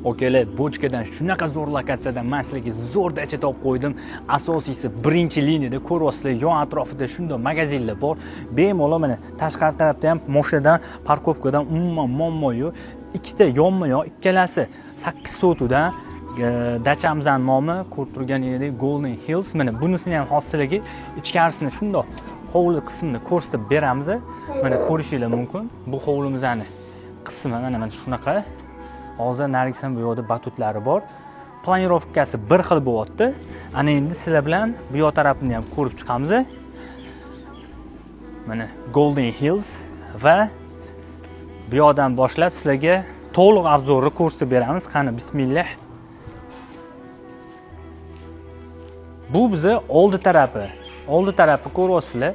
Okalar, bochkadan shunaqa zo'r lokatsiyadan man sizlarga zo'r dacha topib qo'ydim. Asosiysi, birinchi liniyada ko'ryapsizlar, yon atrofida shunday magazinlar bor. Bemalol mana tashqari tarafda ham mashinadan, парковка dan umuman muammo yo'q. Ikkita yonma-yon, ikkalasi 8 sotixdan dachamizni nomi ko'rib turganingizdek Golden Hills. Mana bunisini ham hozir sizlarga ichkarisini shundoq hovli qismini ko'rsatib beramiz. Mana ko'rishinglar mumkin. Bu hovlimizni qismi mana shunaqa. Hozir narigi bu yoqda batutlari bor. Планировка si bir xil bo'lyapti. Ana endi sizlar bilan bu yoq tarafini ham ko'rib chiqamiz. Mana Golden Hills va bu yoqdan boshlab sizlarga to'liq обзор ni ko'rsatib beramiz. Qani, bismillah. Bu biza oldi tarafi. Oldi tarafi ko'ryapsizlar.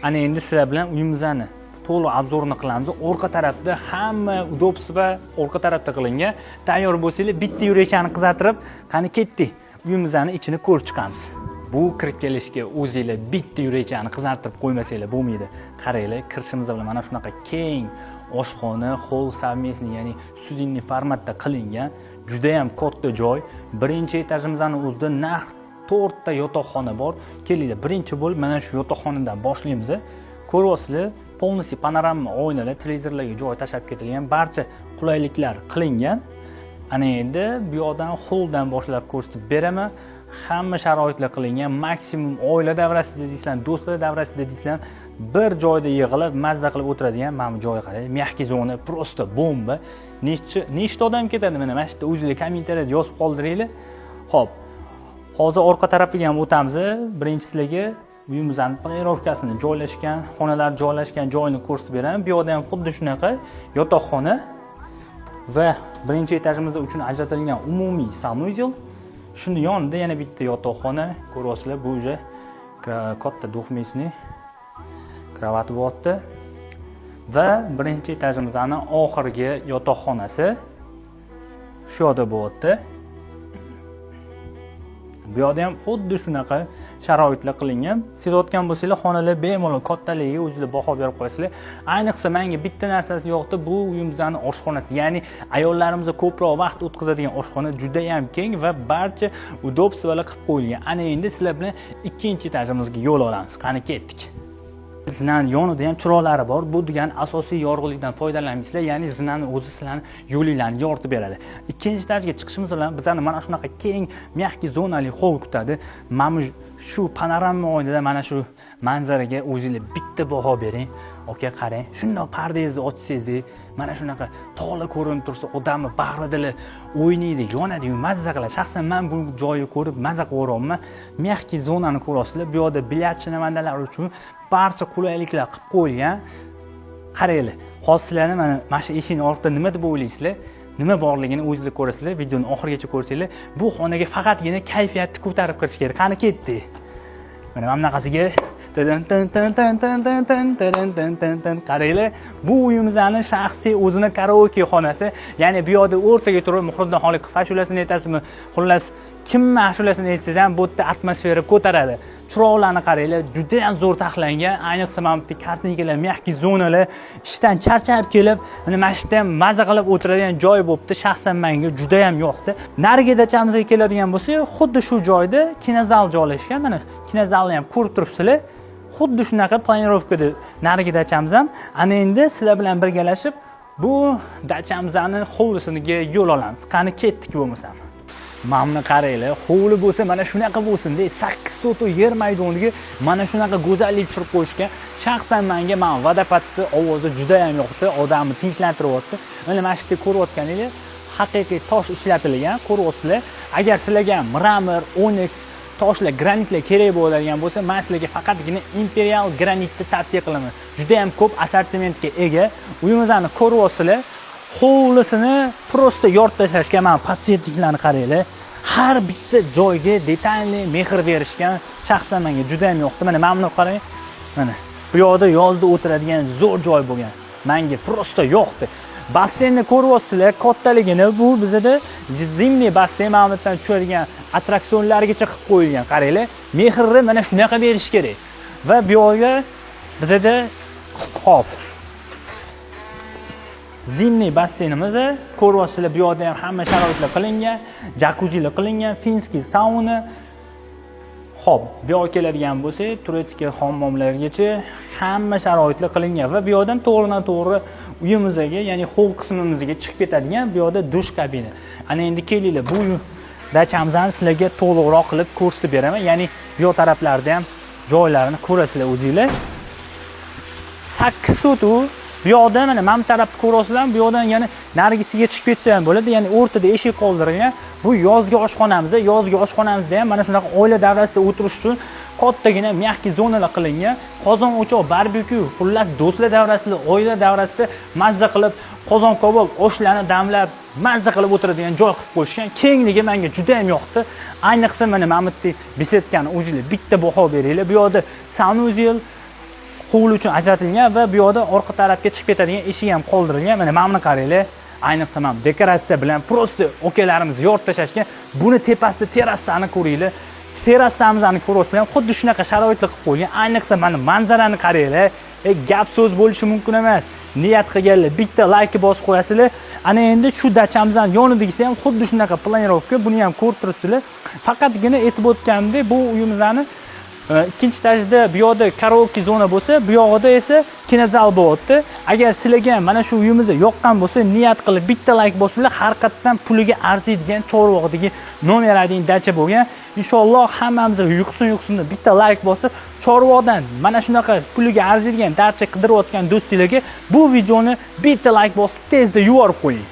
Ana endi sizlar bilan uyimizni to'liq обзор ni qilamiz. Orqa tarafda hamma удобство orqa tarafda qilingan. Tayyor bo'lsanglar, bitta yurakchani qizartirib, qani ketdik. Uyimizni ichini ko'rib chiqamiz. Bu kirib kelishga o'zinglar bitta yurakchani qizartirib qo'ymasanglar bo'lmaydi. Qaranglar, kirishimiz bilan mana shunaqa keng oshxona, холл совместный, ya'ni студийный formatda qilingan. Juda ham katta joy. Birinchi etajimizni o'zida naq to'rtta yotoqxona bor. Kelinglar, birinchi bo'lib mana shu yotoqxonadan boshlaymiz. Ko'ryapsizlar, полностью panorama oynalar, televizorlarga joy tashlab ketilgan, barcha qulayliklar qilingan. Ana endi bu yoqdan holldan boshlab ko'rsatib beraman. Hamma sharoitlar qilingan, maksimum oila davrasida deysizlar, do'stlar davrasida deysizlar, bir joyda yig'ilib mazza qilib o'tiradigan mana bu joy qarang, мягкий zona, просто bomba. Nechta odam ketadi mana shu yerda o'zinglar kommentariyada yozib qoldiringlar. Xo'p, hozir orqa tarafiga ham o'tamiz. Birinchi sizlarga uyimizni планировка sini joylashgan, xonalar joylashgan joyini ko'rsatib beraman. Bu yoqda ham xuddi shunaqa yotoqxona va birinchi etajimizda uchun ajratilgan umumiy санузел. Shuni yonida yana bitta yotoqxona ko'ryapsizlar. Bu уже katta двухместный кровать bo'lyapti va birinchi etajimizni oxirgi yotoqxonasi shu yoqda bo'lyapti. Bu yoqda ham xuddi shunaqa sharoitlar qilingan. Sezayotgan bo'lsanglar, xonalar bemalol kattaligiga o'zinglar baho berib qo'yasizlar. Ayniqsa menga bitta narsasi yoqdi, bu uyimizni oshxonasi, ya'ni ayollarimiz ko'proq vaqt o'tkazadigan oshxona juda ham keng va barcha удобство lar qilib qo'yilgan. Ana endi sizlar bilan ikkinchi etajimizga yo'l olamiz. Qani, ketdik. Zinani yonida ham chiroqlari bor. Bu degani asosiy yorug'likdan foydalanmaysizlar, ya'ni zinani o'zi sizlarni yo'linglarni yoritib beradi. Ikkinchi etajga chiqishimiz bilan bizani mana shunaqa keng, мягкий zonali hol kutadi. Mana shu panorama oynada mana shu manzaraga o'zinglar bitta baho bering. Aka, qarang, shundoq pardangizni ochsangizda mana shunaqa tog'lar ko'rinib tursa, odamni bag'ri dili o'ynaydi, yonadi, mazza qiladi. Shaxsan man bu joyni ko'rib mazza qilyapman. Мягкий zonani ko'ryapsizlar. Bu yoqda bilyardchi namandalar uchun barcha qulayliklar qilib qo'yilgan. Qaranglar, hozir sizlarni mana shu eshikni ortida nima deb o'ylaysizlar? Nima borligini o'zinglar ko'rasizlar. Videoni oxirigacha ko'rsanglar, bu xonaga faqatgina kayfiyatni ko'tarib kirish kerak. Qani, ketdik. Mana bunaqasiga tan tan tan tan tan tan tan tan tan tan tan. Qaranglar, bu uyimizni shaxsiy o'zini karaoke xonasi, ya'ni bu yoqda o'rtaga turib Muhriddin Xoliqov ashulasini aytasizmi, xullas, kimni ashulasini aytsangiz ham bu yerda atmosfera ko'taradi. Chiroqlarni qaranglar, juda ham zo'r taxlangan. Ayniqsa mana bu yerda kartinkalar, мягкий zonalar, ishdan charchab kelib mana shu yerda ham maza qilib o'tiradigan joy bo'libdi. Shaxsan menga juda ham yoqdi. Narigi dachamizga keladigan bo'lsak, xuddi shu joyda kinozal joylashgan. Mana kinozalni ham ko'rib turibsizlar, xuddi shunaqa планировка da narigi dachamiz ham. Ana endi sizlar bilan birgalashib bu dachamizni hovlisiga yo'l olamiz. Qani, ketdik bo'lmasam. Mana buni qaranglar, hovli bo'lsa mana shunaqa bo'lsin-da, 8 sotix yer maydoniga mana shunaqa go'zallik tushirib qo'yishgan. Shaxsan menga mana водопад ni ovozi juda ham yoqdi, odamni tinchlantiryapti. Mana shu yerda ko'rayotganinglar haqiqiy tosh ishlatilgan, ko'ryapsizlar. Agar sizlarga мрамор, onyx toshlar, granitlar kerak bo'ladigan bo'lsa, men sizlarga faqatgina Imperial granitni tavsiya qilaman. Juda ham ko'p assortimentga ega. Uyimizni ko'ryapsizlar, hovlisini просто yorib tashlashgan. Mana подсветник larni qaranglar. Har bitta joyga детальный mehr berishgan. Shaxsan menga juda ham yoqdi. Mana buni qarang. Mana bu yoqda yozda o'tiradigan zo'r joy bo'lgan. Menga просто yoqdi. Basseynni ko'ryapsizlar, kattaligini. Bu bizada зимний basseyn, mana bu yerdan tushadigan attraksionlargacha qilib qo'yilgan. Qaranglar, mehrni mana shunaqa berish kerak. Va bu yoqga bizada hop. Зимний basseynimiz, ko'ryapsizlar, bu yoqda ham hamma sharoitlar qilingan, jakuzilar qilingan, финский sauna. Xo'p, bu yoqqa keladigan bo'lsak, турецкий hammomlargacha hamma sharoitlar qilingan va bu yoqdan to'g'ridan to'g'ri uyimizga, ya'ni hol qismimizga chiqib ketadigan bu yoqda dush kabina. Ana endi kelinglar, bu dachamizni sizlarga to'liqroq qilib ko'rsatib beraman. Ya'ni bu yoq taraflarida ham joylarini ko'rasizlar o'zinglar. 8 sotix. Bu yoqda mana bu tarafni ko'ryapsizlarmi? Bu yoqdan yana narigisiga chiqib ketsa ham bo'ladi. Ya'ni o'rtada eshik qoldirilgan. Bu yozgi oshxonamiz. Yozgi oshxonamizda ham mana shunaqa oila davrasida o'tirish uchun kattagina мягкий zonalar qilingan. Qozon o'choq, barbekyu, xullas, do'stlar davrasida, oila davrasida mazza qilib qozon kabob, oshlarni damlab, mazza qilib o'tiradigan joy qilib qo'yishgan. Kengligi menga juda ham yoqdi. Ayniqsa mana bu yerda беседка ni o'zinglar bitta baho beringlar. Bu yoqda санузел hovli uchun ajratilgan va bu yoqda orqa tarafga chiqib ketadigan eshik ham qoldirilgan. Mana buni qaranglar. Ayniqsa mana dekoratsiya bilan просто okalarimiz yorib tashlashgan. Buni tepasida terrasani ko'ringlar. Terrasamizni ko'ryapsizlar, xuddi shunaqa sharoitlar qilib qo'yilgan. Ayniqsa mana manzarani qaranglar. Gap so'z bo'lishi mumkin emas. Niyat qilganlar bitta layk bosib qo'yasizlar. Ana endi shu dachamizning yonidagisi ham xuddi shunaqa планировка. Buni ham ko'rib turibsizlar. Faqatgina aytib o'tganimdek, bu uyimizni ikkinchi etajda bu yoqda karaoke zona bo'lsa, bu yog'ida esa kinozal bo'lyapti. Agar sizlarga ham mana shu uyimiz yoqqan bo'lsa, niyat qilib bitta layk bosinglar. Haqiqatdan puliga arziydigan Chorvoqdagi номер 1 dacha bo'lgan. Inshaalloh hammamizga yuqsin, yuqsin deb bitta layk bosib, Chorvoqdan mana shunaqa puliga arziydigan dacha qidirayotgan do'stlarga bu videoni bitta layk bosib tezda yuborib qo'ying.